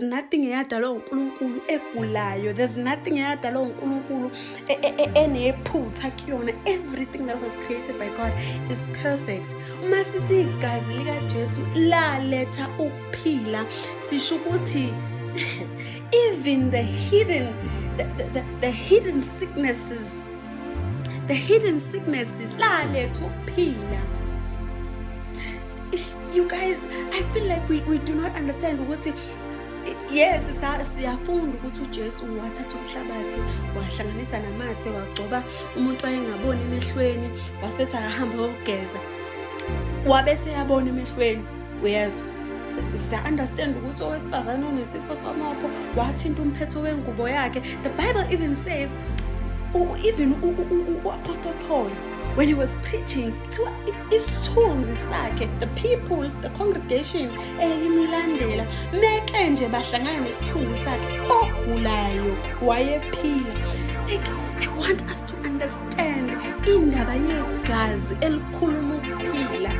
Nothing eyadalwa uNkulunkulu egulayo. There's nothing eyadalwa uNkulunkulu enephutha kuyona. Everything that was created by God is perfect. Uma sithi igazi likaJesu laletha ukuphila, sisho ukuthi even the hidden sicknesses, the hidden sicknesses, laletha ukuphila. You guys, I feel like we do not understand ukuthi, yes, siyafunda ukuthi uJesu wathatha umhlabathi, wahlanganisa namathe, wagcoba umuntu wayengaboni emehlweni, wasethi akahambe wokugeza, wabe seyabona emehlweni. Uyezwa, siya-understand ukuthi owesifazane onesifo somopho wathinta umphetho wengubo yakhe. The Bible even says, even u-Apostle Paul, when he was preaching, kuthiwa isithunzi sakhe, the people, the congregation eyimlandela, meke nje bahlangana nesithunzi sakhe, ogulayo wayephila. Like, I want us to understand indaba yegazi elikhuluma ukuphila.